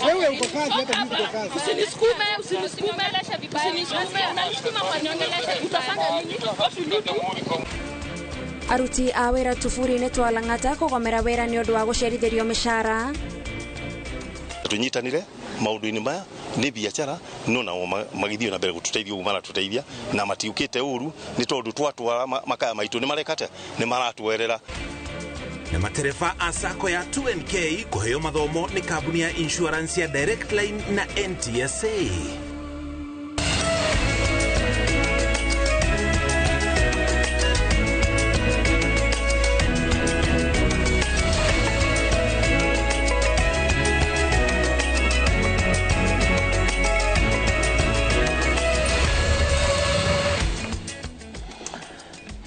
Wewe uko kazi, hata mimi niko kazi. Usinisukume, usinisukume, usinisukume, unanisukuma kwa nini? Utafanya nini? What will you do? Aruti a wĩra tuburi-inĩ twa Lang'ata kũgomera wĩra nĩ ũndũ wa gũcerithĩrio mĩcara. Tunyitanire maundu-inĩ maya nĩ biacara no nao magĩthiĩ na mbere gũtũteithia ũguo maratũteithia na matiũkĩte ũru nĩ tondũ twatwara makaya maitũ nĩ marekate nĩ maratwerera. Na matereba a sacco ya 2NK kũheo mathomo nĩ kambuni ya insurance ya Direct Line na NTSA.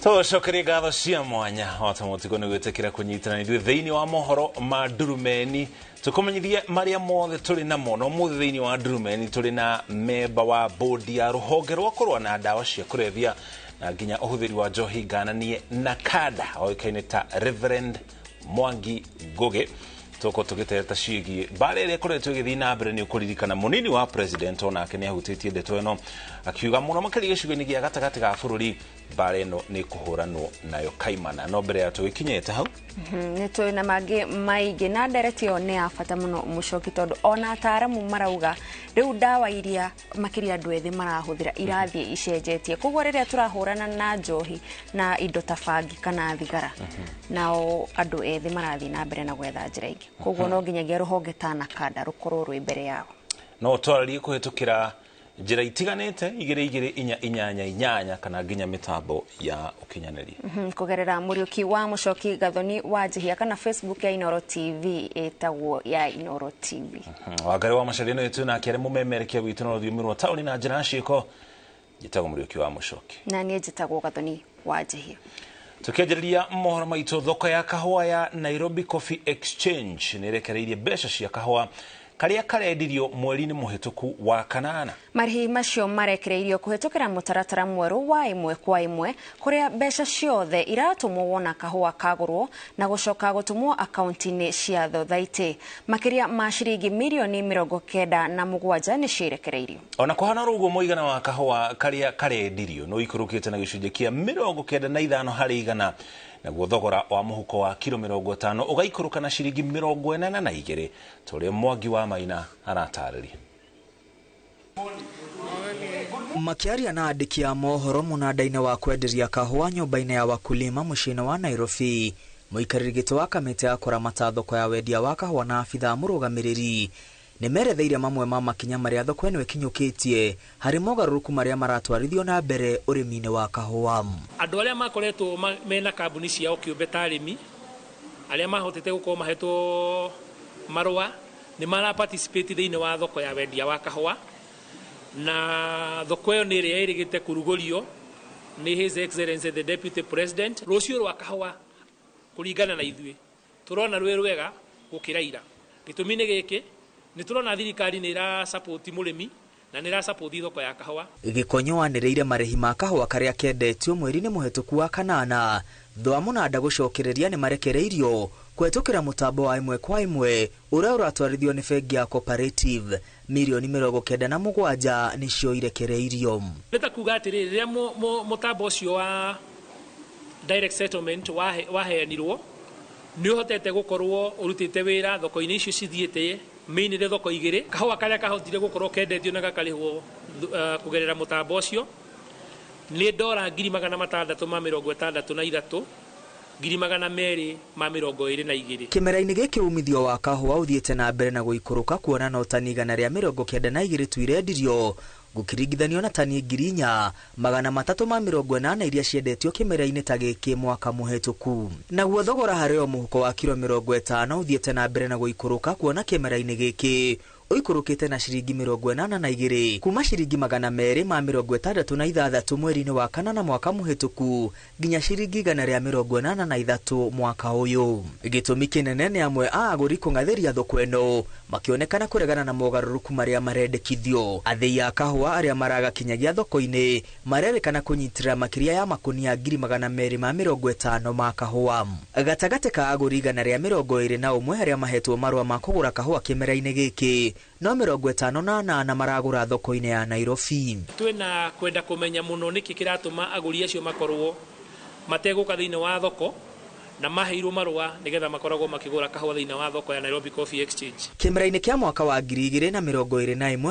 Tũcokerie ngatho cia mwanya ota mũtigo nĩ gwĩtĩkĩra kũnyitana ithuĩ thĩinĩ wa mohoro ma Ndurumeni tũkũmenyithie marĩa mothe tũrĩ namo. No mũthĩ thĩinĩ wa Ndurumeni tũrĩ na memba wa bodi ya rũhonge rwa kũrũa na ndawa cia kũrebia na nginya ũhũthĩri wa njohi ngananie na kada oĩkaine ta Reverend Mwangi Ngugi. Tũkorwo tũgĩtereta ciĩgiĩ mbara ĩrĩa ĩkoretwo ĩgĩthiĩ na mbere. Nĩ ũkũririkana mũnini wa president onake nĩ ahutĩtie ndeto ĩno akiuga mũno makĩria gĩcigo-inĩ gĩa gatagatĩ ga bũrũri mbara ĩno nĩ kũhũranwo nayo kaimana. No mbere ya tũgĩkinyĩte hau nĩ tũrĩ na mangĩ maingĩ na ndereti ĩyo nĩ ya bata mũno mũcoki, tondũ ona ataaramu marauga rĩu ndawa iria makĩria andũ ethĩ marahũthĩra irathiĩ icenjetie, koguo rĩrĩa tũrahũrana na njohi na indo ta bangi kana thigara nao andũ ethĩ marathiĩ na mbere na gwetha njĩra ingĩ, koguo no nginyagia rũhonge ta NACADA rũkorwo rwĩ mbere yao. No twarĩrie kũhĩtũkĩra njĩra itiganĩte 2 2 4 8 8 kana nginya mĩtambo ya ũkinyanĩria kũgerera Mũriũki wa Mũcoki Gathoni wa Njihia kana Facebook ya Inooro TV ĩtagwo ya Inooro TV. Wangari wa Macharia nĩwe twĩ nake arĩ mũmemerekia witũ na rũthiomi rwa taũni na njĩra ya ciĩko. Njĩtagwo Mũriũki wa Mũcoki na niĩ njĩtagwo Gathoni wa Njihia. Tukianjĩrĩria mohoro maitũ, thoko ya kahũa ya Nairobi Coffee Exchange nĩ ĩrekereirie mbeca cia kahũa karĩa karendirio mweri-inĩ mũhĩtũku wa kanana. Marĩhi macio marekereirio kũhĩtũkĩra mũtaratara mwerũ wa 1 kwa 1 kũrĩa mbeca ciothe iratũmwo wona kahũa kagũrwo na gũcoka gũtũmwo akaunti-inĩ cia thothaitĩ. Makĩria ma ciringi mirioni 97 nĩ cirekereirio. Ona kũhana ũguo mũigana wa kahũa karĩa karendirio nĩ ũikũrũkĩte na gĩcunjĩ kĩa 95 harĩ igana, naguo thogora wa mũhuko wa kiro 50 ũgaikũrũka na ciringi 82 ta ũrĩa Mwangi wa Maina aratarĩria. Makĩaria na andĩki a mohoro mũnanda-inĩ wa kwenderia kahũa nyũmba-inĩ ya wakulima mũciĩ-inĩ wa Nairobi, mũikarĩri gĩtĩ wa kamĩtĩ ya kũramata thoko ya wendia wa kahũa na abithaa mũrũgamĩrĩri nĩ meretheire mamwe ma makinya marĩa thoko ĩno ĩkinyũkĩtie harĩ mogarũrũku marĩa maratwarithio na mbere ũrĩmi-inĩ wa kahũa. Andũ arĩa makoretwo mena kambuni ciao kĩũmbe ta arĩmi arĩa mahotete gũkorwo mahetwo marũa nĩ mara participate thĩinĩ wa thoko ya wendia wa kahũa, na thoko ĩyo nĩ ĩrĩa ĩrĩgĩte kũrugũrio nĩ His Excellency the Deputy President. Rũciũ rwa kahũa kũringana na ithuĩ tũrona rwĩ rwega gũkĩra ira. Gĩtũmi nĩ gĩkĩ, nĩ tũrona thirikari nĩ ĩra support mũrĩmi na nĩ ĩra support thoko ya kahũa. Gĩkonyo wanĩrĩire marĩhi ma kahũa karĩa kendetio mweri-inĩ mũhĩtũku wa kanana thutha wa mũnanda gũcokereria nĩ marekereirio kũhĩtũkĩra mũtambo wa 1 kwa 1 ũrĩa ũratwarithio nĩ bengi ya Cooperative. Mirioni 97 nĩcio irekereirio. Nĩ ta kuga atĩrĩrĩ, rĩrĩa mũtambo ũcio wa direct settlement waheanirwo nĩ ũhotete gũkorwo ũrutĩte wĩra thoko-inĩ icio cithiĩte mainly thoko 2. Kahũa karĩa kahotire gũkorwo kendetio na gakarĩhwo kũgerera mũtambo ũcio nĩ ndora 663 222. Kĩmera-inĩ gĩkĩ umithio wa kahũa ũthiĩte na mbere na gũikũrũka kuona no tani 192 tu irendirio gũkĩringithanio na tani 4380 iria ciendetio kĩmera-inĩ ta gĩkĩ mwaka mũhĩtũku. Naguo thogora harĩ o mũhuko wa kiro 50 ũthiĩte na mbere na gũikũrũka kuona kĩmera-inĩ gĩkĩ ũikũrũkĩte na ciringi 82 kuma ciringi 266 mweri-inĩ wa kanana mwaka mũhĩtũku nginya ciringi 183 mwaka ũyũ. Gĩtũmi kĩnene nĩ amwe a agũri kũng'athĩria thoko ĩno makĩonekana kũregana na mogarũrũku marĩa marendekithio. Athĩi a kahũa arĩa maragakinyagia thoko-inĩ marerĩkana kũnyitĩrĩra makĩria ya makunia 250 ma kahũa. Gatagatĩ ka agũri 121 arĩa mahetwo marũa ma kũgũra kahũa kĩmera-inĩ gĩkĩ, No 58 maragũra thoko-inĩ ya Nairobi. Twĩna kwenda kũmenya mũno nĩkĩ kĩratũma agũri acio makorwo mategũka thĩinĩ wa thoko na maheirwo marũa nĩgetha makoragwo makĩgũra kahũa thĩinĩ wa thoko ya Nairobi Coffee Exchange. Kĩmera-inĩ kĩa mwaka wa 2021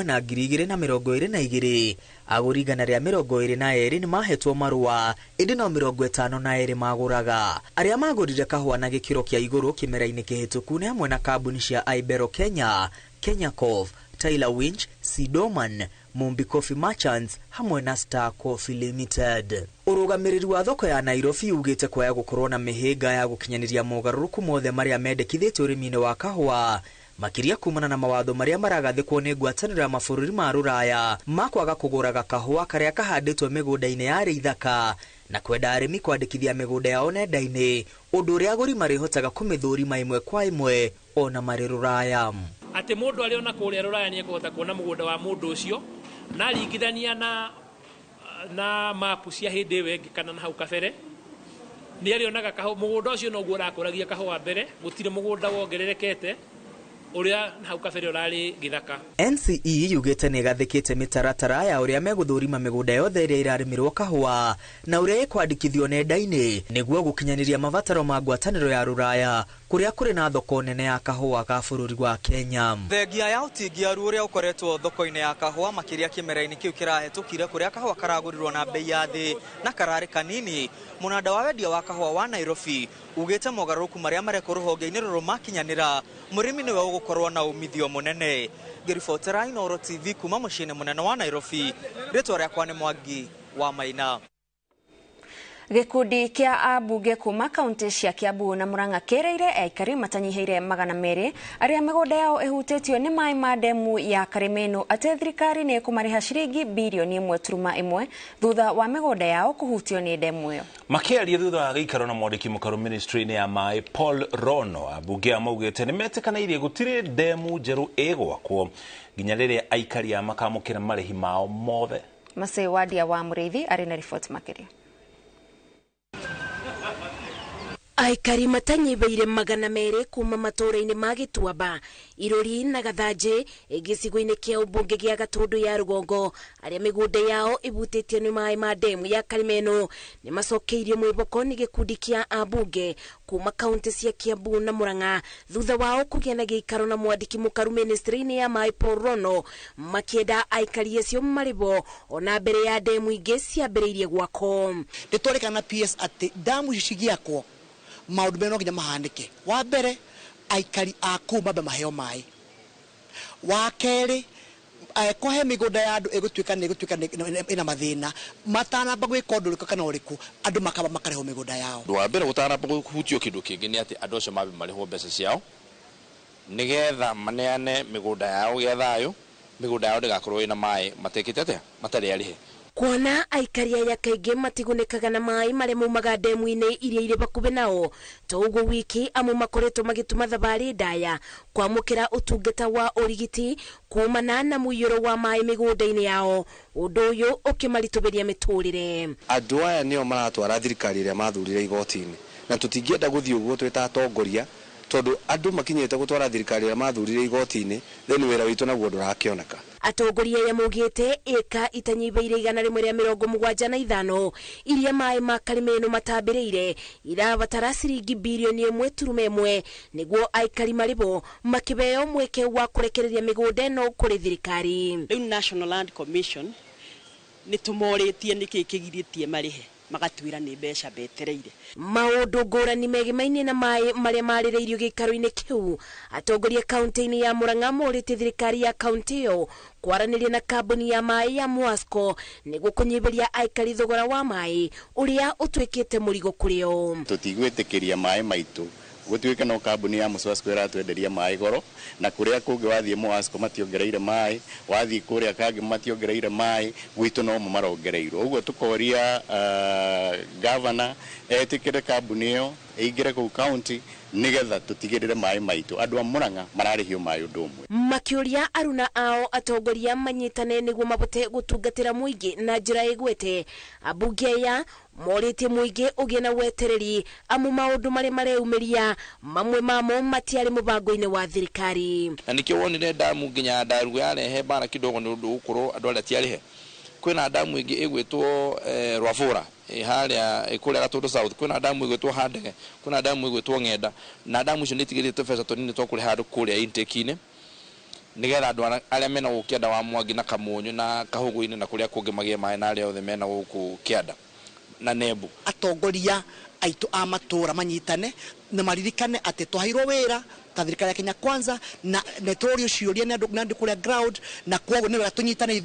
na 2022 agũri 122 nĩ mahetwo marũa ĩndĩ no 52 magũraga. Arĩa magũrire kahũa na gĩkĩro kĩa igũrũ kĩmera-inĩ kĩhĩtũku nĩ hamwe na kambuni cia Ibero Kenya, Kenya Coff, Taylor Winch, Sidoman, Mumbi Coffee Merchants hamwe na Star Coffee Limited. Ũrũgamĩrĩri wa thoko ya Nairobi ugĩte kwaya gũkorwo na mĩhĩnga ya gũkinyanĩria mogarũrũku mothe marĩa mendekithĩtio ũrĩmi-inĩ wa kahũa, makĩria kumana na mawatho marĩa maragathĩkwo nĩ ngwatanĩro ya mabũrũri ma Rũraya ma kwaga kũgũraga kahũa karĩa kahandĩtwo mĩgũnda-inĩ ya ithaka na kwenda arĩmi kwandĩkithia mĩgũnda yao nenda-inĩ, ũndũ ũrĩa agũri marĩhotaga kũmĩthũrima ĩmwe kwa ĩmwe ona marĩ Rũraya. Atĩ mũndũ arĩ ona kũrĩa Rũraya nĩekũhota kuona mũgũnda wa mũndũ ũcio na aringithania na mapu cia hĩndĩ ĩyo ĩngĩ kana na hau kabere, nĩ arĩonaga mũgũnda ũcio noguo ũrakũragia kahũa mbere, gũtirĩ mũgũnda wongererekete ũrĩa hau kabere ũrarĩ gĩthaka. NCE yugĩte nĩ ĩgathĩkĩte mĩtaratara ya ũrĩa megũthũrima mĩgũnda yothe ĩrĩa ĩrarĩmĩrwo kahũa na ũrĩa ĩkwandĩkithio nenda-inĩ nĩguo gũkinyanĩria mabataro ma ngwatanĩro ya Rũraya kũrĩa kũrĩ na thoko nene ya kahũa ga bũrũri wa Kenya. Thengia ya ũtingiaru ũrĩa ũkoretwo thoko-inĩ ya kahũa makĩria kĩmera-inĩ kĩu kĩrahĩtũkire kũrĩa kahũa karagũrirwo na bei ya thĩ na kararĩ kanini, mũnanda wa wendia wa kahũa wa Nairobi ugĩte mogarũrũku marĩa marekwo rũhonge-inĩ rũrũ makinyanĩra, mũrĩmi nĩwe ũgũkorwo na umithio mũnene. Ngĩribotera Inooro TV kuma mũciĩ-inĩ mũnene wa Nairobi, rĩtwa rĩakwa nĩ Mwangi wa Maina. Gĩkundi kĩa ambunge kuma kaunti cia Kiambu na Murang'a kĩrĩire aikari matanyiheire 200 arĩa mĩgũnda yao ĩhutĩtio nĩ maĩ ma ndemu ya Karĩmĩnũ atĩ thirikari nĩ ĩkũmarĩha ciringi birioni 1.1 thutha wa mĩgũnda yao kũhutio nĩ ndemu ĩyo. Makĩaria thutha wa gĩikaro na mwandĩki mũkaru ministry-inĩ ya maĩ Paul Rono, ambunge aya maugĩte nĩ metĩkanĩirie gũtirĩ ndemu njerũ ĩgwakwo nginya rĩrĩa aikari aya makamũkĩra marĩhi mao mothe. Masai Wadia wa Mũrĩithi arĩ na riboti makĩria. Aikari matanyibeire 200 kuma matũũra-inĩ ma Gĩtuamba, Irũri na Gathanjĩ gĩcigo-inĩ kĩa ũmbunge gĩa Gatũndũ ya Rũgongo arĩa mĩgũnda yao ĩhutĩtio nĩ maĩ ma ndemu ya Karĩmĩnũ nĩ macokeirio mwĩboko nĩ gĩkundi kĩa ambunge kuma kaunti cia Kiambu na Murang'a thutha wao kũgĩa na gĩikaro na mwandĩki mũkaru ministry-inĩ ya maĩ Paul Rono makĩenda aikari acio marĩbo ona mbere ya ndemu ingĩ ciambĩrĩirie gwakwo. Nĩtwarĩkana PS atĩ ndamu ici cigĩakwo maũndũ merĩ no nginya mahanĩke. Wa mbere, aikari a kũu mambe maheo maĩ. Wa kerĩ, kũhe mĩgũnda ya andũ ĩgũtuĩka nĩ ĩgũtuĩka ĩna mathĩna matanamba gwĩka ũndũ ũrĩkũ kana ũrĩkũ, andũ makamba makarĩhwo mĩgũnda yao. Ũndũ wa mbere gũtanamba kũhutio kĩndũ kĩngĩ nĩ atĩ andũ acio mambe marĩhwo mbeca ciao nĩgetha maneane mĩgũnda yao gĩa thayũ, mĩgũnda yao ndĩgakorwo ĩna maĩ matekĩte atĩa, matarĩ arĩhe. Kuona aikari aya kaingĩ matigunĩkaga na maĩ marĩa maumaga ndemu-inĩ iria irĩ hakuhĩ nao, to ũguo wiki amwe makoretwo magĩtuma thabarĩ ndaya kwamũkĩra ũtungata wa ũrigiti kumana na mũiyũro wa maĩ mĩgũnda-inĩ yao, ũndũ ũyũ ũkĩmaritũhĩria mĩtũrĩre. Andũ aya nĩo maratwara thirikari ĩrĩa mathurire igoti-inĩ, na tũtingĩenda gũthiĩ ũguo twĩ ta atongoria tondũ andũ makinyĩte gũtwara thirikari ĩrĩa mathurire igoti-inĩ, then wĩra witũ naguo ndũrakĩoneka. Atongoria aya maugĩte ĩka itanyibeire 175 iria maĩ ma Karĩmĩnũ matambĩrĩire irabatara ciringi birioni 1.1 nĩguo aikari marĩbo makĩheo mweke wa kũrekereria mĩgũnda ĩno kũrĩ thirikari. Rĩu National Land Commission nĩ tũmorĩtie nĩkĩ kĩgirĩtie marĩhe, magatwĩra nĩ mbeca betereire. Maũndũ ngũrani megimaine na maĩ marĩa marĩrĩirio gĩikaro-inĩ kĩu, atongoria kaunti-inĩ ya Murang'a morĩtie thirikari ya kaunti ĩyo kwaranĩria na kambuni ya maĩ ya Mwasco nĩguo kũnyihĩria aikari thogora wa maĩ ũrĩa ũtuĩkĩte mũrigo kũrĩ o. Tũtigwĩtĩkĩria maĩ maitũ gũtuĩke no kambuni ya Mwasco ĩratwenderia maĩ goro, na kũrĩa kũngĩ wathiĩ Mwasco mationgereire maĩ, wathiĩ kũrĩa kangĩ mationgereire maĩ, gwitũ no mo marongereirwo. Ũguo tũkoria governor etĩkĩre kambuni ĩyo ĩingĩre kũu county nigetha tutigirire maĩ maitũ andũ a Murang'a mararĩhio maĩ ũndũ ũmwe. Makĩũria aruna ao atongoria manyitane nĩguo mabote gũtungatĩra mũingĩ na njĩra ĩgwete. Ambunge aya morĩtie mũingĩ ũgĩe na wetereri amu maũndũ marĩa mareyumĩria mamwe mamo matiarĩ mũbango-inĩ wa thirikari. Na nĩkĩo wonire ndamu nginya ndaruga yarehe mbara kidogo nĩ ũndũ gũkorwo andũ arĩa tiarĩhe. Kwĩna ndamu ĩngĩ ĩgwĩtwo Rwabura harĩa kũrĩa Gatũndũ South, kwĩna ndamu ĩgwĩtwo Handege, kwĩna ndamu ĩgwĩtwo Ng'enda, na ndamu icio nĩ itigĩrĩte tũbeca tũnini twa kũrĩha andũ kũrĩa intake-inĩ nĩgetha andũ arĩa mena gũkũ kĩanda wa Mwangi na Kamunyũ na Kahũgũ-inĩ na kũrĩa kũngĩ magĩe maĩ na arĩa othe mena gũkũ kĩanda na Nembu. Atongoria aitũ a matũra manyitane na maririkane atĩ twaheirwo wĩra ta thirikari ya Kenya Kwanza na nĩtũrio ciũria nĩ andũ kũrĩa ground, na kwoguo nĩ wega tũnyitane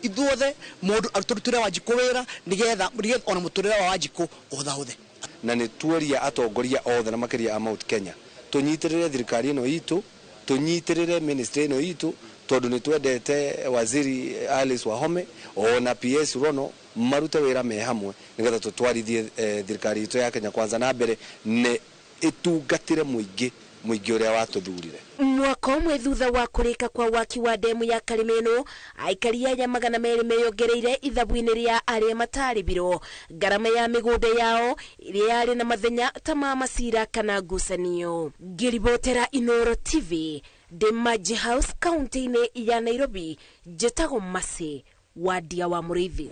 ithuothe mũndũ tũrutĩre Wanjikũ wĩra nĩgetha ona mũtũrĩre wa Wanjikũ ũhũthahũthe. Na nĩ tuoria atongoria othe na makĩria a Mount Kenya tũnyitĩrĩre thirikari ĩno itũ, tũnyitĩrĩre ministry ĩno itũ, tondũ nĩ twendete waziri Alice Wahome ona PS Rono marute wĩra me hamwe nĩgetha tũtwarithie thirikari itũ ya Kenya Kwanza na mbere nĩ ĩtungatĩre mũingĩ ũrĩa watũthurire. Mwaka ũmwe thutha wa kũrĩka kwa waki wa ndemu ya Karimeno, aikari aya 200 meyongereire ithabu-inĩ rĩa arĩa matarĩbirwo ngarama ya mĩgũnda yao ĩrĩa yarĩ na mathenya ta ma macira kana ngucanio. Ngĩribotera Inooro TV ndĩ Maji House kaunti-inĩ ya Nairobi, njĩtagwo Mercy Wadia wa Mũrĩithi.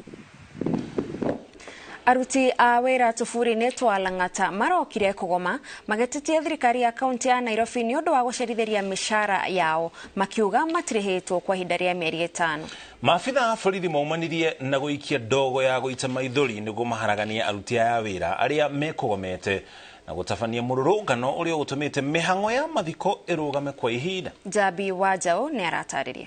Aruti a wĩra tũburi-inĩ twa Lang'ata marokire kũgoma magĩtetia thirikari ya kaunti ya Nairobi nĩ ũndũ wa gũcerithĩria mĩcara yao, makiuga matirĩhĩtwo kwa ihinda rĩa mĩeri 5. Maabitha a borithi maumanirie na gũikia ndogo ya gũita maithori nĩguo maharaganie aruti aya a wĩra arĩa mekũgomete na gũtabania mũrũrũngano ũrĩa ũgũtũmĩte mĩhang'o ya mathiko ĩrũgame kwa ihinda. Jabi Wajao nĩ aratarĩria.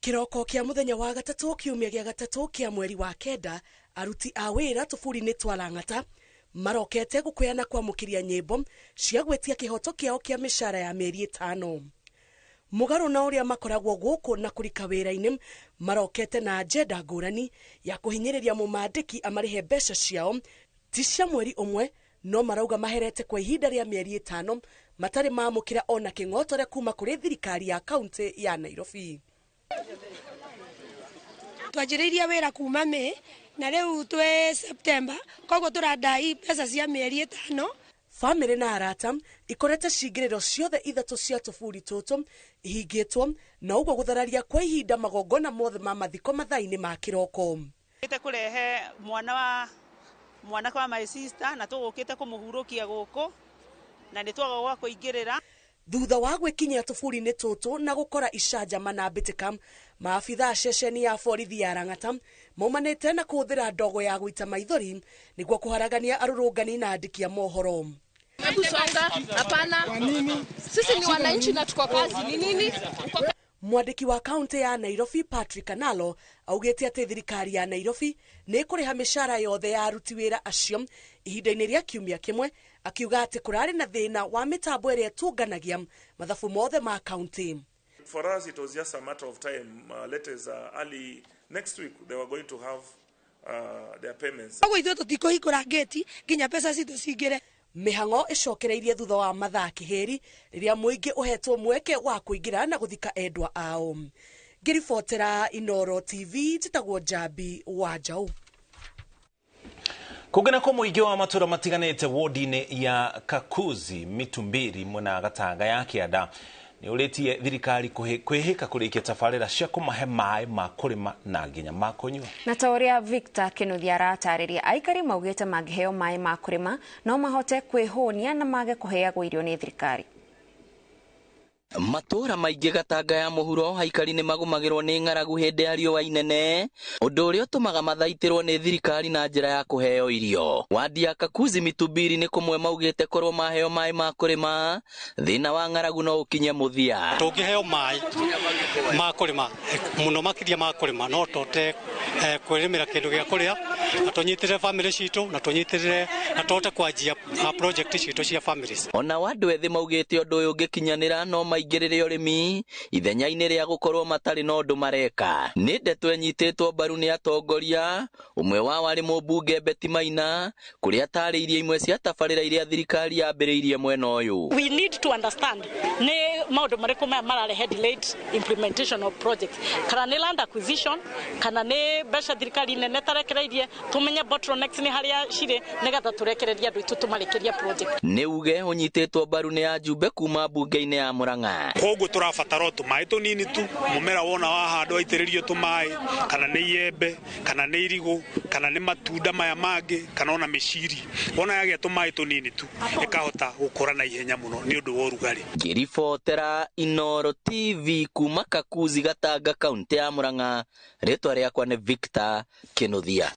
Kiroko kia muthenya wa gatatu kiumia gia gatatu kia mweri wa 9, aruti a wĩra tũburi-inĩ twa Lang'ata marokete gũkwĩana kwamũkĩria nyĩmbo cia gwĩtia kĩhoto kĩao kĩa mĩcara ya mĩeri 5. Mũgarũ na ũrĩa makoragwo gũkũ na kũrika wĩra-inĩ, marokete na agenda ngũrani ya kũhinyĩrĩria mũmandĩki amarĩhe mbeca ciao ti cia mweri ũmwe, no marauga maherete kwa ihinda rĩa mĩeri 5 matarĩ mamũkĩra ona kĩng'otore kuma kũrĩ thirikari ya kaunti ya Nairobi. Twanjĩrĩirie wĩra kuma May na rĩu twĩ September, koguo tũrandai mbeca cia mĩeri 5. Famĩlĩ na arata ikorete cingĩrĩro ciothe 3 cia tũburi tũtũ ihingĩtwo, na ũguo gũthararia kwa ihinda magongona mothe ma mathiko mathaa-inĩ ma kĩroko. Tũgũkĩte kũrehe mwana kwa my sister na tũgũkĩte kũmũhurũkia gũkũ na nĩ twaga gwa kũingĩrĩra. Thutha wa gwĩkinyia tũburi-inĩ tũtũ na gũkora icanjama na mbĩtĩka, maabitha a ceceni ya borithi ya Lang'ata maumanĩte na kũhũthĩra ndogo ya gũita maithori nĩguo kũharagania arũrũngani na andĩki a mohoro. Hebu songa, hapana. Sisi ni wananchi na tuko kazi. Ni nini? Mwandĩki wa kaunti ya Nairobi Patrick Analo augĩte atĩ thirikari ya Nairobi nĩ ĩkũrĩha mĩcara yothe ya aruti wĩra acio ihinda-inĩ rĩa kiumia kĩmwe, akiuga atĩ kũrarĩ na thĩna wa mĩtambo ĩrĩa ĩtũnganagia mathabu mothe ma kaunti. For us it was just a matter of time. Latest early next week they were going to have their payments. Koguo ithuĩ tũtikũhingũra ngĩti nginya mbeca citũ cingĩre. Mĩhang'o ĩcokereirie thutha wa mathaa kĩhĩri rĩrĩa mũingĩ ũhetwo mweke wa kũingĩra na gũthika endwa ao. Ngĩribotera Inooro TV njĩtagwo Njambi wa Njaũ. Kũngĩ nako mũingĩ wa matũra matiganĩte wodi-inĩ ya Kakuzi Mitumbiri mwena Gatanga ya Kĩanda nĩ ũrĩtie thirikari kwĩhĩka kũrĩkia tabarĩra cia kũmahe maĩ ma kũrĩma na nginya ma kũnyua. Na ta ũrĩa Victor Kinuthia aratarĩria, aikari maugĩte mangĩheo maĩ ma kũrĩma no mahote kwĩhũnia na mage kũheagwo irio nĩ thirikari. Matũra maingĩ Gatanga ya mũhuro aikari nĩ magũmagĩrwo nĩ ng'aragu hĩndĩ ya riũa inene, ũndũ ũrĩa ũtũmaga mathaitĩrwo nĩ thirikari na njĩra ya kũheo irio. Wadi ya Kakuzi Mitumbiri nĩ kũmwe maugĩte korwo maheo maĩ ma kũrĩma thĩna wa ng'aragu no ũkinye mũthia. Tũngĩheo maĩ ma kũrĩma mũno makĩria ma kũrĩma no tũhote kwĩrĩmĩra kĩndũ gĩa kũrĩa na tũnyitĩrĩre family citũ na tũnyitĩrĩre na tũhote kwanjia project citũ cia families. Ona wa andũ ethĩ maugĩte ũndũ ũyũ ũngĩkinyanĩra no maingĩrĩre ũrĩmi ithenya-inĩ rĩa gũkorwo matarĩ na ũndũ mareka. Nĩ ndeto ĩnyitĩtwo mbaru nĩ atongoria, ũmwe wao arĩ mũmbunge Betty Maina, kũrĩa atarĩirie imwe cia tabarĩra iria thirikari yambĩrĩirie mwena ũyũ. We need to understand nĩ maũndũ marĩkũ maya mararehe delayed implementation of projects, kana nĩ land acquisition, kana nĩ mbeca thirikari nene tarekereirie, tumenye bottlenecks nĩ harĩa cirĩ nĩgetha tũrekererie andũ aitũ tũmarĩkĩrie project. Nĩ uge ũnyitĩtwo mbaru nĩ ajumbe kuma mbunge-inĩ ya Murang'a. Koguo tũrabatara o tũmaĩ tũnini tu, mũmera wona wahandwo aitĩrĩrio tũmaĩ, kana nĩ iembe, kana nĩ irigũ, kana nĩ matunda maya mangĩ, kana ona mĩciri. Wona yagĩa tũmaĩ tũnini tu, ĩkahota gũkũra na ihenya mũno nĩ ũndũ wa ũrugarĩ. Ngĩribotera Inooro TV kuma Kakuzi Gatanga, kaunti ya Murang'a, rĩtwa rĩakwa nĩ Victor Kinuthia.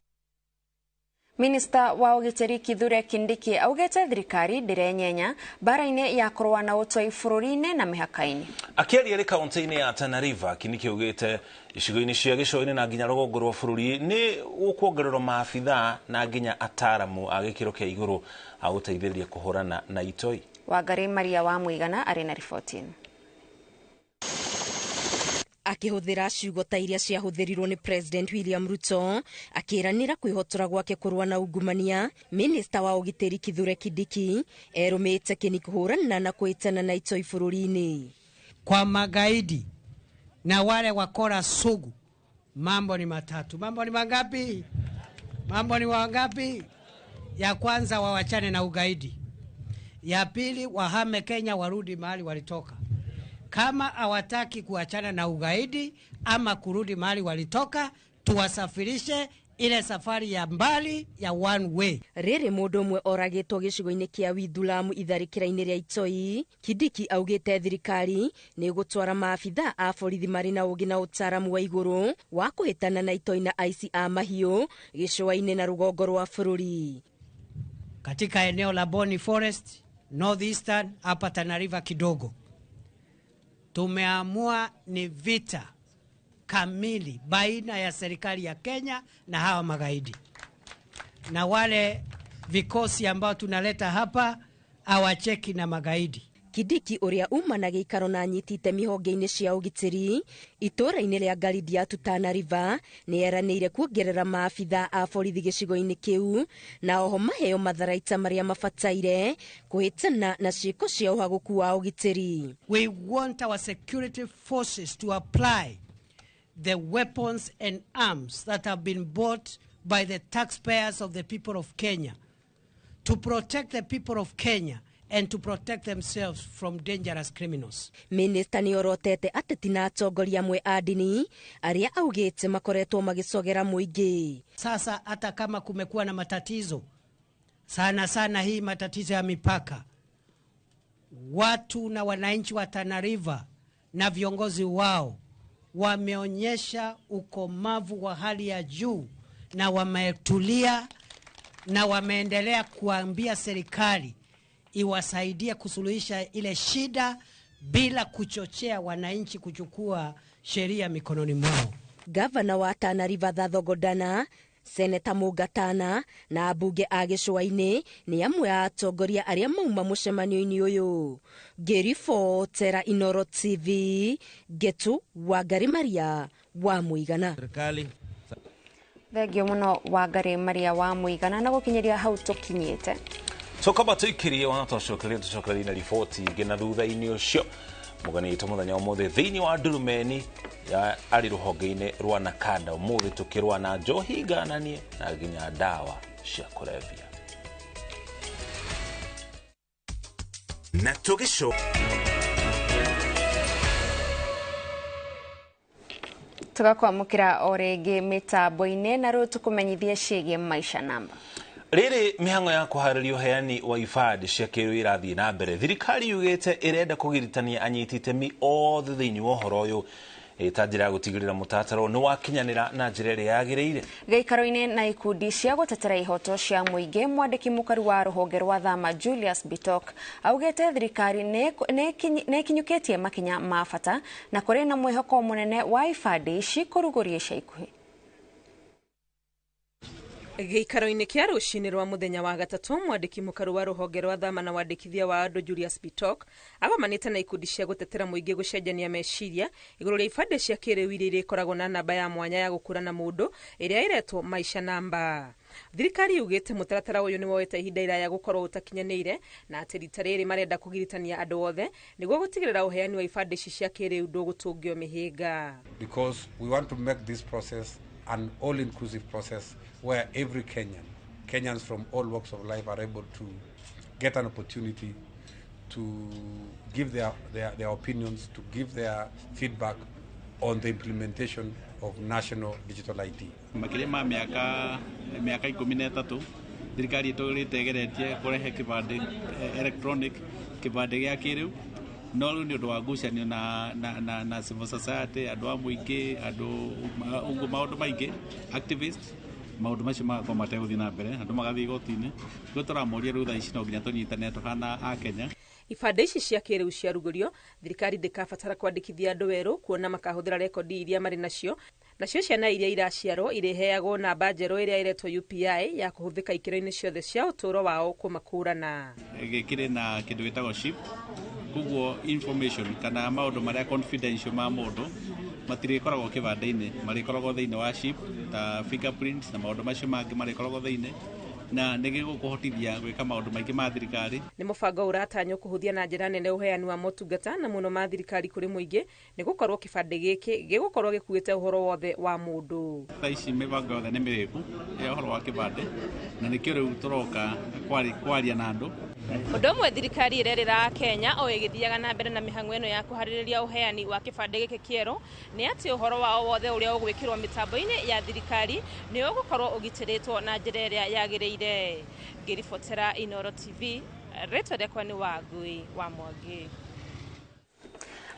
Minista wa ũgitĩri Kithure Kindiki augĩte thirikari ndĩrenyenya mbara-inĩ ya kũrũa na ũtoi bũrũri-inĩ na mĩhaka-inĩ. Akĩaria arĩ kaunti-inĩ ya Tana River, Kindiki augĩte icigo-inĩ cia gĩcũa-inĩ na nginya rũgongo rwa bũrũri nĩ gũkuongererwo maabithaa na nginya ataaramu a gĩkĩro kĩa igũrũ a gũteithĩrĩria kũhũrana na itoi. Wangari Maria wa Mũigana arĩ na riboti ĩno. Akĩhũthĩra ciugo ta iria ciahũthĩrirwo nĩ President William Ruto akĩranĩra kwĩhotora gwake kũrũa na ungumania, Minista wa ũgitĩri Kithure Kindiki erũmĩte kĩni kũhũrana na kwĩtana na itoi bũrũri-inĩ. Kwa magaidi na wale wakora sugu, mambo ni matatu. Mambo ni mangapi? Mambo ni wangapi? Ya kwanza, wawachane na ugaidi. Ya pili, wahame Kenya warudi mahali walitoka. Kama hawataki kuachana na ugaidi ama kurudi mahali walitoka, tuwasafirishe ile safari ya mbali ya one way. Rĩrĩ mũndũ ũmwe oragĩtwo gĩcigo-inĩ kĩa Withulamu itharĩkĩra-inĩ rĩa itoi, Kindiki augĩte thirikari nĩ ĩgũtwara maabithaa a borithi marĩ na ũũgĩ na ũtaaramu wa igũrũ wa kũhĩtana na itoi na aici a mahiũ gĩcũa-inĩ na rũgongo rwa bũrũri. Katika eneo la Boni Forest, Northeastern, hapa Tana River kidogo, tumeamua ni vita kamili baina ya serikali ya Kenya na hawa magaidi. Na wale vikosi ambao tunaleta hapa hawacheki na magaidi. Kindiki ũrĩa uma na gĩikaro na anyiti itemi honge-inĩ cia ũgitĩri itũũra-inĩ rĩa Garidiatu Tana River nĩ eranĩire kuongerera maabithaa a borithi gĩcigo-inĩ kĩu na oho maheo matharaita marĩa mabataire kũhĩtana na ciĩko cia ũhagũku wa ũgitĩri. We want our security forces to apply the weapons and arms that have been bought by the taxpayers of the people of Kenya to protect the people of Kenya and to protect themselves from dangerous criminals. Minista nĩ orotete ateti na atongoria amwe a ndini arĩa augĩte makoretwo magĩcogera mũingĩ. Sasa hata kama kumekuwa na matatizo sana sana, hii matatizo ya mipaka, watu na wananchi wa Tana River na viongozi wao wameonyesha ukomavu wa hali ya juu na wametulia na wameendelea kuambia serikali iwasaidie kusuluhisha ile shida bila kuchochea wananchi kuchukua sheria mikononi mwao. Gavana wa Tana River Thatho Godana, Seneta Mũngatana na ambunge a gĩcũa-inĩ nĩ amwe a atongoria arĩa mauma mũcemanio-inĩ ũyũ. Ngĩribotera Inooro TV, Ngetu Wangari Maria wa Mũigana. Thengio mũno Wangari Maria wa Mũigana na gũkinyĩria hau tũkinyĩte. Tũkamba tũikĩrie ona twacokeria tũcokererie na riboti ingĩ na thutha-inĩ ũcio mũgeni witũ mũthenya wa ũmũthĩ thĩinĩ wa ndurumeni ya arĩ rũhonge-inĩ rwa Nakanda ũmũthĩ tũkĩrũa na njohi ngananie na nginya ndawa cia kũrebia. Na tũgĩco Tũgakwamũkĩra o rĩngĩ mĩtambo-inĩ na rĩu tũkũmenyithie ciĩgiĩ Maisha Namba. Rĩrĩ mĩhang'o ya kũharĩria ũheani wa ibandĩ cia kĩrĩu ĩrathiĩ na mbere, thirikari yugĩte ĩrenda kũgiritania anyiti itemi othe thĩinĩ wa ũhoro ũyũ ta njĩra ya gũtigĩrĩra mũtaratara ũyũ nĩ wakinyanĩra na njĩra ĩrĩa yagĩrĩire. Gĩikaro-inĩ na ikundi cia gũtetera ihoto cia mũingĩ, mwandĩki mũkaru wa rũhonge rwa Thama Julius Bitok augĩte thirikari nĩ ĩkinyũkĩtie makinya ma bata na kũrĩ na mwĩhoko mũnene wa ibandĩ ici kũrugũrio ica ikuhĩ. Gĩikaro-inĩ kĩa rũcinĩ rwa mũthenya wa gatatũ, mwandĩki mũkaru wa rũhonge rwa thama na wandĩkithia wa andũ Julius Bitok agomanĩte na ikundi cia gũtetera mũingĩ gũcenjania meciria igũrũ rĩa ibandĩ cia kĩrĩu iria irĩkoragwo na namba ya mwanya ya gũkũrana mũndũ ĩrĩa ĩretwo Maisha Namba. Thirikari yugĩte mũtaratara ũyũ nĩ woete ihinda iraya gũkorwo ũtakinyanĩire na atĩ rita rĩrĩ marenda kũgiritania andũ othe nĩguo gũtigĩrĩra ũheani wa ibandĩ ici cia kĩrĩu ndũgũtũngio mĩhĩnga. Because we want to make this process an all-inclusive process where every Kenyan, Kenyans from all walks of life are able to get an opportunity to give their opinions, to give their feedback on the implementation of national digital ID. Makĩria ma mĩaka 13 thirikari ĩtũrĩte ĩgeretie kũrehe kĩbandĩ electronic, kĩbandĩ gĩa kĩrĩu, no rĩu nĩ ũndũ wa ngucanio na civil society, andũ a mũingĩ, andũ ũguo maũndũ maingĩ, activist, maũndũ macio magakorwo mategũthiĩ na mbere, andũ magathiĩ igoti-inĩ. Nĩguo tũramoria rĩu thaa ici no nginya tũnyitane tũhana a Kenya. Ibandĩ ici cia kĩrĩu ciarugũrio, thirikari ndĩkabatara kwandĩkithia andũ werũ kuona makahũthĩra rekondi iria marĩ nacio. Nacio ciana iria iraciarwo irĩheagwo namba njerũ ĩrĩa ĩretwo UPI ya kũhũthĩka ikĩro-inĩ ciothe cia ũtũũro wao kũmakũrana. Gĩkĩrĩ na kĩndũ gĩtagwo chip, koguo information kana maũndũ marĩa confidential ma mũndũ matirĩkoragwo kĩbandĩ-inĩ, marĩkoragwo thĩinĩ wa chip ta fingerprints na maũndũ macio mangĩ marĩkoragwo thĩinĩ, na nĩ gĩgũkũhotithia gwĩka maũndũ maingĩ ma thirikari. Nĩ mũbango ũratanywo kũhũthia na njĩra nene ũheani wa motungata na mũno ma thirikari kũrĩ mũingĩ, nĩ gũkorwo kĩbandĩ gĩkĩ gĩgũkorwo gĩkuĩte ũhoro wothe wa mũndũ. Thaa ici mĩbango yothe nĩ mĩrĩku ya ũhoro wa kĩbandĩ, na nĩkĩo rĩu tũroka kwaria na andũ. Ũndũ ũmwe thirikari ĩrerĩra Kenya o ĩgĩthiaga na mbere na mĩhang'o ĩno ya kũharĩrĩria ũheani wa kĩbandĩ gĩkĩ kĩerũ nĩ atĩ ũhoro wao wothe ũrĩa ũgwĩkĩrwo mĩtambo-inĩ ya thirikari nĩ ũgũkorwo ũgitĩrĩtwo na njĩra ĩrĩa yagĩrĩire. Ngĩribotera Inooro TV, rĩtwa rĩakwa nĩ Wangui wa Mwangi.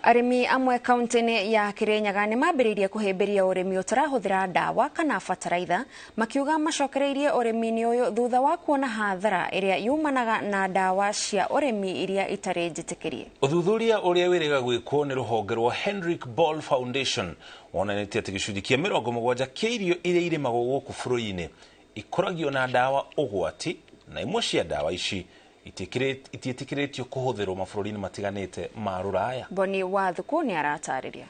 Arĩmi amwe kaunti-inĩ ya Kirinyaga nĩ mambĩrĩirie kũhĩmbĩria ũrĩmi ũtarahũthĩra ndawa kana bataraitha, makiuga macokereirie ũrĩmi-inĩ ũyũ thutha wa kuona hathara ĩrĩa yumanaga na ndawa cia ũrĩmi iria itarĩ njĩtĩkĩrie. Ũthuthuria ũrĩa wĩrĩga gwĩkwo nĩ rũhonge rwa Henrik Ball Foundation wonanĩtie atĩ gĩcunjĩ kĩa 70 kĩa irio iria irĩmagwo gũkũ bũrũri-inĩ ikũragio na ndawa ũgwati, na imwe cia ndawa ici itiĩtĩkĩrĩtio kũhũthĩrwo mabũrũri-inĩ matiganĩte ma rũraya. Boni Wathuku nĩ aratarĩria.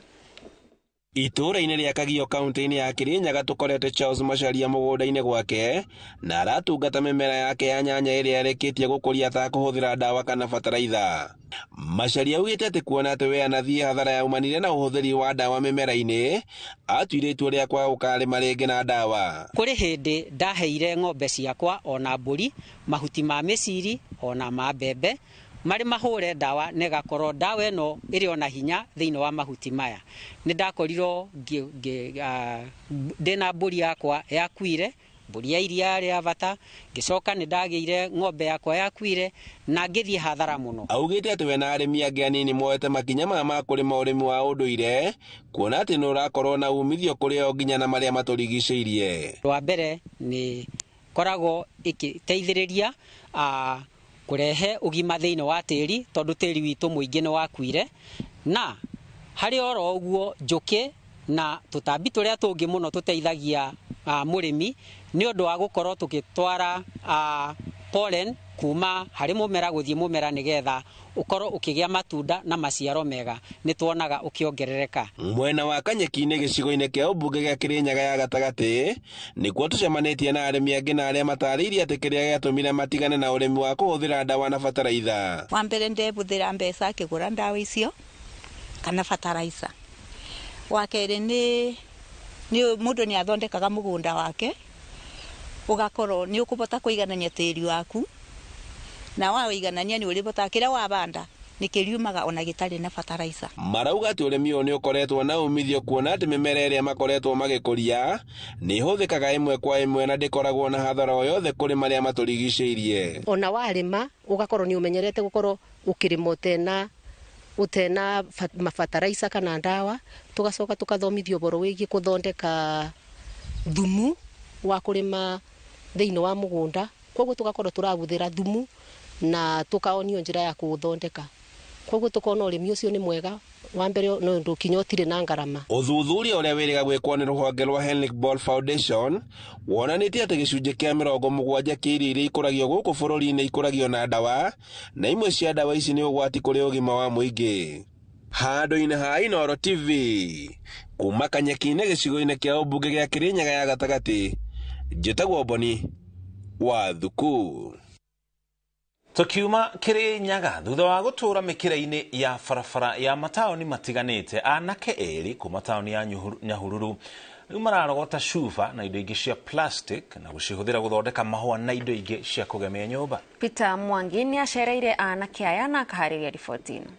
Itũũra-inĩ rĩa Kagio kaunti-inĩ ya Kirinyaga tũkorete Charles Macharia mũgũnda-inĩ gwake na aratungata mĩmera yake ya nyanya ĩrĩa arĩkĩtie gũkũria atakũhũthĩra ndawa kana bataraitha. Macharia augĩte atĩ kuona atĩ we anathiĩ hathara yaumanire na ũhũthĩri wa ndawa mĩmera-inĩ, atuire itua rĩa kwaga gũkarĩma rĩngĩ na ndawa. Kũrĩ hĩndĩ ndaheire ng'ombe ciakwa ona mbũri mahuti ma mĩciri ona ma mbembe marĩ mahũre ndawa na ĩgakorwo ndawa ĩno ĩrĩ ona hinya thĩinĩ wa mahuti maya. Nĩ ndakorirwo ndĩna mbũri yakwa yakuire, mbũri ya iria rĩa bata, ngĩcoka nĩ ndagĩire ng'ombe yakwa yakuire na ngĩthiĩ hathara mũno. Augĩte atĩ we na arĩmi angĩ anini moete makinya maya ma kũrĩma ũrĩmi wa ũndũire kuona atĩ nĩ ũrakorwo na umithio kũrĩ o nginya na marĩa matũrigicĩirie. Wa mbere nĩ koragwo ĩgĩteithĩrĩria kũrehe ũgima thĩinĩ wa tĩri tondũ tĩri witũ mũingĩ nĩ wakuire, na harĩ oro ũguo njũkĩ na tũtambi tũrĩa tũngĩ mũno tũteithagia mũrĩmi nĩ ũndũ wa gũkorwo tũgĩtwara pollen kuma harĩ mũmera gũthiĩ mũmera nĩgetha ũkorwo ũkĩgĩa matunda na maciaro mega, nĩ tuonaga ũkĩongerereka. Mwena wa Kanyeki-inĩ gĩcigo-inĩ kĩa ũmbunge gĩa Kirinyaga ya gatagatĩ nĩkuo tũcemanĩtie na arĩmi angĩ na arĩa matarĩirie atĩ kĩrĩa gĩatũmire matigane na ũrĩmi wa kũhũthĩra ndawa na bataraitha. Wa mbere ndebũthĩra mbeca akĩgũra ndawa icio kana bataraitha. Wa kerĩ nĩ mũndũ nĩ athondekaga mũgũnda wake ũgakorwo nĩ ũkũbota kũiganania tĩri waku, na wawĩiganania nĩ ũrĩbotaga kĩrĩa wabanda nĩ kĩriumaga ona gĩtarĩ na bataraitha. Marauga atĩ ũrĩmi ũyũ nĩ ũkoretwo na umithio kuona atĩ mĩmera ĩrĩa makoretwo magĩkũria nĩ ĩhũthĩkaga ĩmwe kwa ĩmwe na ndĩkoragwo na hathara o yothe kũrĩ marĩa matũrigicĩirie. Ona warĩma ũgakorwo nĩ ũmenyerete gũkorwo ũkĩrĩma ũtena mabataraitha kana ndawa, tũgacoka tũkathomithio ũhoro wĩgiĩ kũthondeka thumu wa kũrĩma thĩinĩ wa mũgũnda, koguo tũgakorwo tũrahũthĩra thumu na tukaonio njĩra ya kũũthondeka. Koguo tukona urimi ucio ni mwega wa mbere no ndu kinya utire na ngarama. Ũthuthuria ũrĩa wĩrĩga gwĩkwo nĩ rũhonge rwa Henrik Ball Foundation wonanĩtie atĩ gĩcunjĩ kĩa 70 kĩa irio iria ikũragio gũkũ bũrũri-inĩ ikũragio na ndawa, na imwe cia ndawa ici nĩ ũgwati kũrĩ ũgima wa mũingĩ. Handũ-inĩ ha Inooro TV kuma Kanyeki-inĩ gĩcigo-inĩ kĩa ũmbunge gĩa Kĩrĩnyaga ya gatagatĩ, njĩtagwo Boni wa Thuku. Tukiuma Kĩrĩnyaga thutha wa gũtũra mĩkĩra-inĩ ya barabara ya mataũni matiganĩte, anake erĩ kuma taũni ya Nyahururu rĩu mararogota cuba na indo ingĩ cia plastic na gũcihũthĩra gũthondeka mahũa na indo ingĩ cia kũgemia nyũmba. Peter Mwangi nĩ acereire anake aya na akaharĩria riboti ĩno.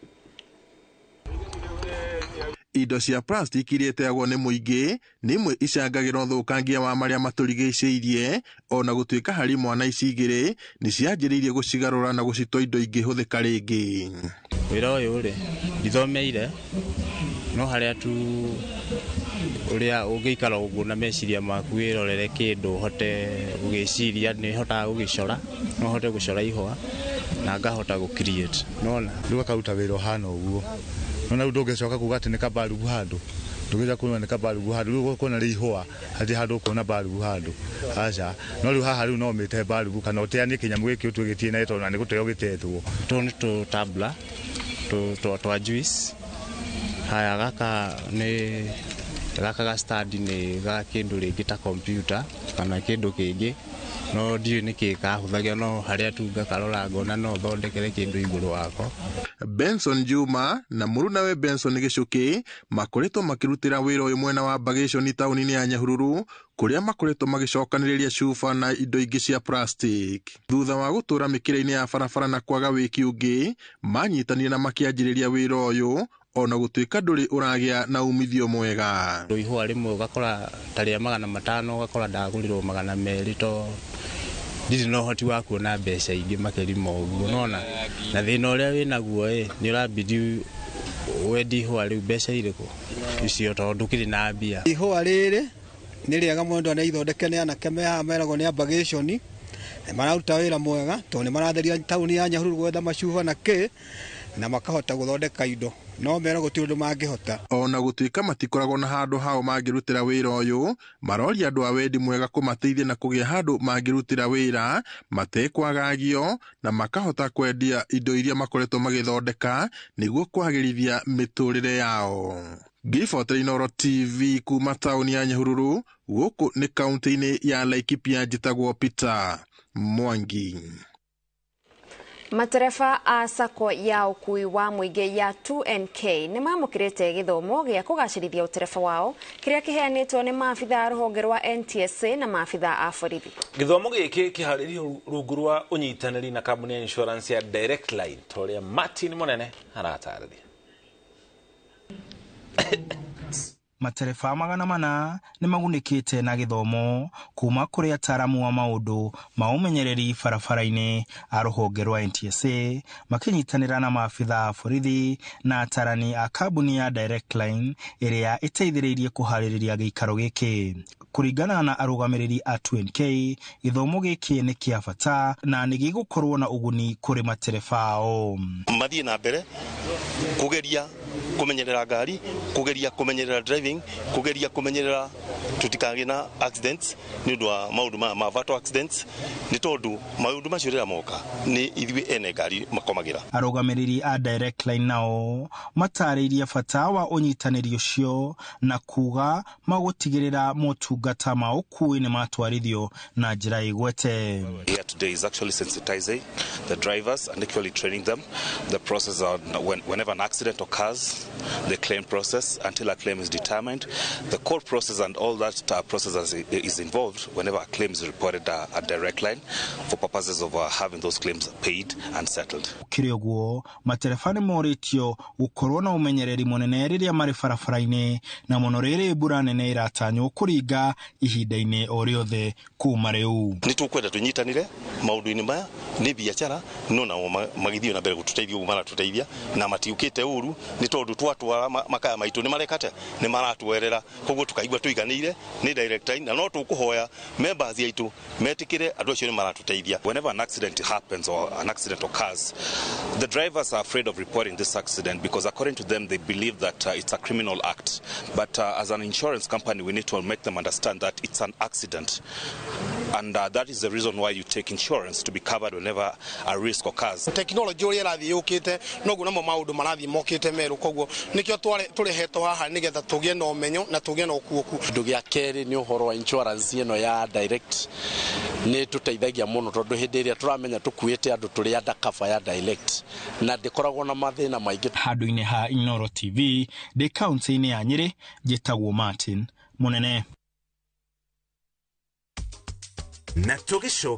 Indo cia plastic iria iteagwo nĩ mũingĩ nĩ imwe icangagĩra ũthũkangia wa marĩa matũrigicĩirie, ona gũtuĩka harĩ mwana ici igĩrĩ nĩ cianjĩrĩirie gũcigarũra na gũcitua indo ingĩhũthĩka rĩngĩ. Wĩra ũyũ rĩ, ndithomeire, no harĩa tu ũrĩa ũngĩikara ũguo na meciria maku wĩrorere kĩndũ ũhote gũgĩciria, nĩ hotaga gũgĩcora, no hote gũcora ihũa na ngahota gũ create, nona rĩu akaruta wĩra ũhana ũguo. Nona rĩu ndũngĩcoka kuga atĩ nĩ kabarubu handũ, ndũngĩcoka kuona nĩ kabarubu handũ, rĩu ũkuona rĩ ihũa hatirĩ handũ ũkuona barubu handũ, aca. No rĩu haha rĩu no ũmĩte barubu kana ũteanie kĩnyamũ gĩkĩ ũtue gĩtirĩ na tondũ na nĩ gũteo gĩtetwo. Tũtũ nĩ tũtambura twa juice. Haya gaka nĩ gaka ga stand nĩ ga kĩndũ rĩngĩ ta computer kana kĩndũ kĩngĩ, no ndiũĩ nĩkĩ kahũthagia, no harĩa tu ngakarora ngona no thondekere kĩndũ igũrũ wako. Benson Juma na mũrunawe Benson Gĩcũkĩ makoretwo makĩrutĩra wĩra ũyũ mwena wa Bagĩconi taũni-inĩ ya Nyahururu, kũrĩa makoretwo magĩcokanĩrĩria cuba na indo ingĩ cia plastic. Thutha wa gũtũra mĩkĩra-inĩ ya barabara na kwaga wĩki ũngĩ, manyitanire na makĩanjĩrĩria wĩra ũyũ ona gũtuĩka ndũrĩ ũragĩa na umithio mwega. Ihũa rĩmwe ũgakora ta rĩa 500 ũgakora ndagũrĩrwo 200 to ndirĩ na ũhoti wa kuona mbeca ingĩ makĩria ma ũguo, nona na thĩna ũrĩa wĩnaguo ĩ nĩ ũrabidi wendi ihũa rĩu mbeca irĩkũ icio tondũ ndũkĩrĩ na mbia. Ihũa rĩrĩ nĩ rĩega mũno ndũ ithondeke nĩ anake me haha meragwo nĩ Ambagĩconi, mararuta wĩra mwega tondũ nĩ maratheria taũni ya Nyahururu gwetha macuba na kĩ na makahota gũthondeka indo, no mera gũtirĩ ũndũ mangĩhota. Ona gũtuĩka matikoragwo na handũ hao mangĩrutĩra wĩra ũyũ, maroria andũ a wendi mwega kũmateithia na kũgĩa handũ mangĩrutĩra wĩra matekwagagio na makahota kwendia indo iria makoretwo magĩthondeka nĩguo kwagĩrithia mĩtũrĩre yao. Ngiribotera Inooro TV kuma taũni ya Nyahururu, gũkũ nĩ kaũntĩ-inĩ ya Laikipia, njĩtagwo Peter Mwangi. Matereba a sacco ya ũkuui wa mũingĩ ya 2NK nĩ mamũkĩrĩte gĩthomo gĩa kũgacĩrithia ũtereba wao kĩrĩa kĩheanĩtwo nĩ maabitha a rũhonge rwa NTSA na maabitha a borithi. Gĩthomo gĩkĩ kĩharĩirio rungu rwa ũnyitanĩri na kambuni ya insurance ya Direct Line, ta ũrĩa Martin Mũnene aratarĩria. Matereba 400 nĩ magunĩkĩte na gĩthomo kuma kũrĩ ataaramu a maũndũ ma ũmenyereri barabara-inĩ a rũhonge rwa NTSA makĩnyitanĩra na maabitha a borithi na atarani a kambuni ya Direct Line ĩrĩa ĩteithĩrĩirie kũharĩrĩria gĩikaro gĩkĩ. Kũringana na arũgamĩrĩri a 2NK, gĩthomo gĩkĩ nĩ kĩa bata na nĩ gĩgũkorwo na ũguni kũrĩ matereba ao. Mathiĩ na mbere kũgeria kũmenyerera ngari, kũgeria kũmenyerera driving, kũgeria kũmenyerera tũtikagĩe na accidents nĩ ũndũ wa maũndũ ma fatal accidents, nĩ tondũ maũndũ macio rĩrĩa moka nĩ ithuĩ ene ngari makomagĩra. Arũgamĩrĩri a Direct Line nao matarĩirie bata wa ũnyitanĩri ũcio na kuga magũtigĩrĩra motungata ma ũkuui nĩ matwarithio na njĩra ĩgwete. Here today is actually sensitizing the drivers and actually training them the process on whenever an accident occurs, the claim process until a claim is determined, the court process and all that process is involved whenever a claim is reported at Direct Line for purposes of having those claims paid and settled. Kĩrĩ ũguo, matereba nĩ morĩtio gũkorwo na ũmenyereri mũnene rĩrĩa marĩ barabara-inĩ na mũno rĩrĩ mbura nene ĩratanywo kũringa ihinda-inĩ o rĩothe kuma rĩu. Nĩ tũkwenda tũnyitanĩre maũndũ-inĩ maya, nĩ biacara no nao magĩthiĩ na mbere gũtũteithia ũguo maratũteithia na matiũkĩte ũru, nĩ Tondu twatwara makaya maitu ni mareka atia, ni maratwerera, koguo tukaigua tuiganire ni Direct Line, na no tukuhoya members aitu metikire andu acio ni maratuteithia. Whenever an accident happens or an accident occurs, the drivers are afraid of reporting this accident because, according to them, they believe that it's a criminal act. But as an insurance company, we need to make them understand that it's an accident. And that is the reason why you take insurance, to be covered whenever a risk occurs. Tekinoronjĩ ũrĩa ĩrathiĩ yũkĩte, noguo namo maũndũ marathiĩ mokĩte merũ, koguo nĩkĩo tũrehetwo haha nĩgetha tũgĩe na ũmenyo na tũgĩe na ũkuũku. Kĩndũ gĩa kerĩ nĩ ũhoro wa insurance ĩno ya Direct, nĩ tũteithagia mũno tondũ hĩndĩ ĩrĩa tũramenya tũkuĩte andũ tũrĩ undercover ya Direct na ndĩkoragwo na mathĩna maingĩ. Handũ-inĩ ha Inooro TV ndĩ kaunti-inĩ ya Nyĩrĩ, njĩtagwo Martin Mũnene. Na tũgĩcoka.